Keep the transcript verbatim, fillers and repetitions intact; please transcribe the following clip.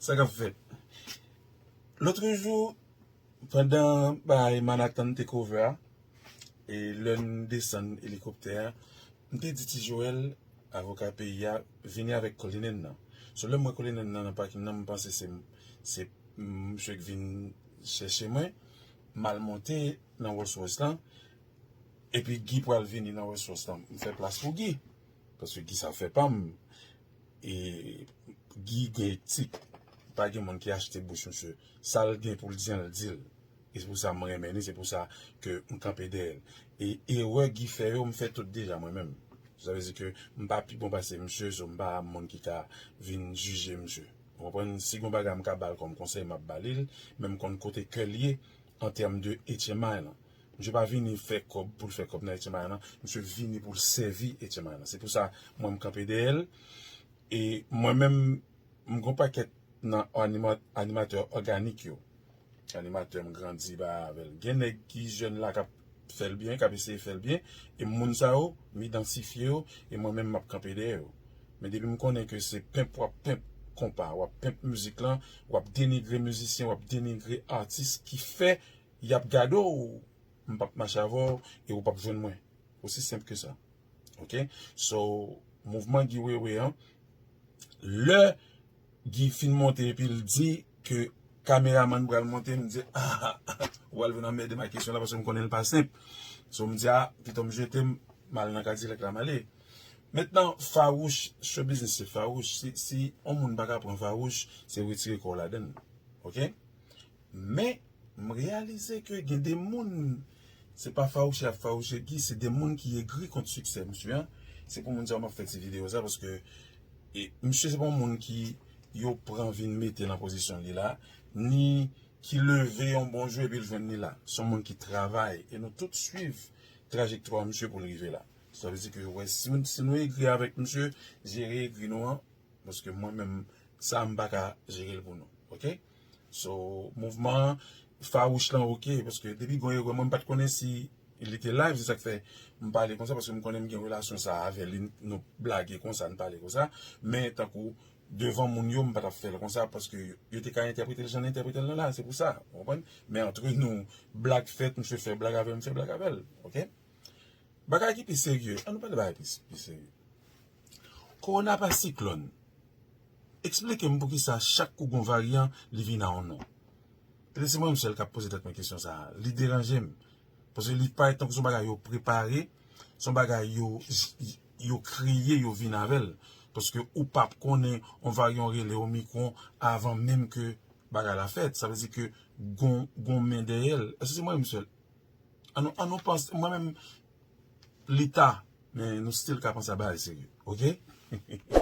Sa k ap fèt? Lòt jou, pandan bay Manhattan te cover a, e lè n desann elikoptè a, m te di Ti Joel, avoka peyi a, vini avèk Cullinan nan. So lè m wè Cullinan nan nan pakin nan, m panse se, se misye k vin chèche mwen. M al monte nan Rolls Royce lan, epi Guy pral vini nan Rolls Royce lan. M fè plas pou Guy, paske Guy sa fè pa m. E Guy gen etik. Pa gen moun ki achte bouch misye. Sa l gen pou l di an, l di l. E se pou sa m renmen li, se pou sa ke m kanpe dèyè l. E erè Guy fè yo, m fè tout deja mwen menm. Sa vle di ke m pa pi bon pase misye, so m pa moun ki ka vin jije misye. Ou konprann? Si gon bagay m ka ba l kòm konsèy, m ap ba li l, men m konn kote kè l ye an tèm de H M I lan. Misye pa vini fè kòb pou l fè kòb nan H M I lan. Misye vini pou l sèvi H M I lan. Se pou sa mwen m kanpe dèyè l. E mwen menm, m gon pakèt nan anima, animatè òganik yo. Animatè m grandi ba avè l. Gen nèg ki jèn la k ap fè l byen, k ap eseye fè l byen. E moun sa yo, m idantifye yo, e mwen menm m ap kanpe dèyè yo. Men depi m konnen ke se pimp w ap pimp konpa, w ap pimp mizik lan, w ap denigre mizisyen, w ap denigre atis ki fè y ap gade w, m p ap mache avè w e ou p ap jwenn mwen. Osi senp ke sa. Ok? So, mouvman Guy Wewe an, lè Guy fin monte epi l di ke kameramann pral monte, m di, ah, ou al vin anmède m ak kesyon la paske m konnen l pa senp. So, m di, ah, pito m jete m, m al nan Kadilak la, m ale. Mentnan, fawouch, show business se fawouch. Si, si yon moun pa ka pran fawouch, se retire kò w ladan l. Ok? Men, m reyalize ke gen de moun, se pa fawouche y ap fawouche Guy, se de moun ki egri kont siksè misye an. Se pou moun sa yo m ap fè ti videyo sa, paske e, misye se pa yon moun ki yo pran vin mete nan pozisyon li la, ni ki leve yon bon jou epi l jwenn li la. Se yon moun ki travay, e nou tout swiv trajektwa misye pou l rive la. Sa vle di ke, wè, si, si nou egri avèk misye, jere egri nou an, paske mwen menm, sa m pa ka jere l pou nou. Ok? So, mouvman fawouch lan, ok, paske depi gon erè, mwen m pa t konnen si li te live, se sa k fè m pale konsa, paske m konnen m gen relasyon sa avè li, nou blage konsa, n pale konsa, men tankou devan moun yo, m pa t ap fè l konsa, paske yo, yo te ka entèprete l jan n entèprete l lan la, se pou sa, w konprann? Men antre nou, blag fèt, misye fè blag avè m, m fè blag avè l, ok? Bagay ki pi serye, ann nou pale bagay pi, pi serye. Kowona pa siklòn. Eksplike m poukisa chak kou gon varyan, li vin a yon non. Petèt se mwen menm sèl k ap poze tèt mwen kesyon sa a. Li deranje m. Paske li parèt tankou se yon bagay yo prepare, se yon bagay yo, yo kreye, yo vin avè l. Paske ou p ap konnen yon varyan rele Omicron avan menm ke bagay la fèt. Sa vle di ke gon, gon men dèyè l. Èske se mwen menm sèl? An nou, an nou panse, mwen menm, li ta, men nou still ka panse a bagay serye, ok?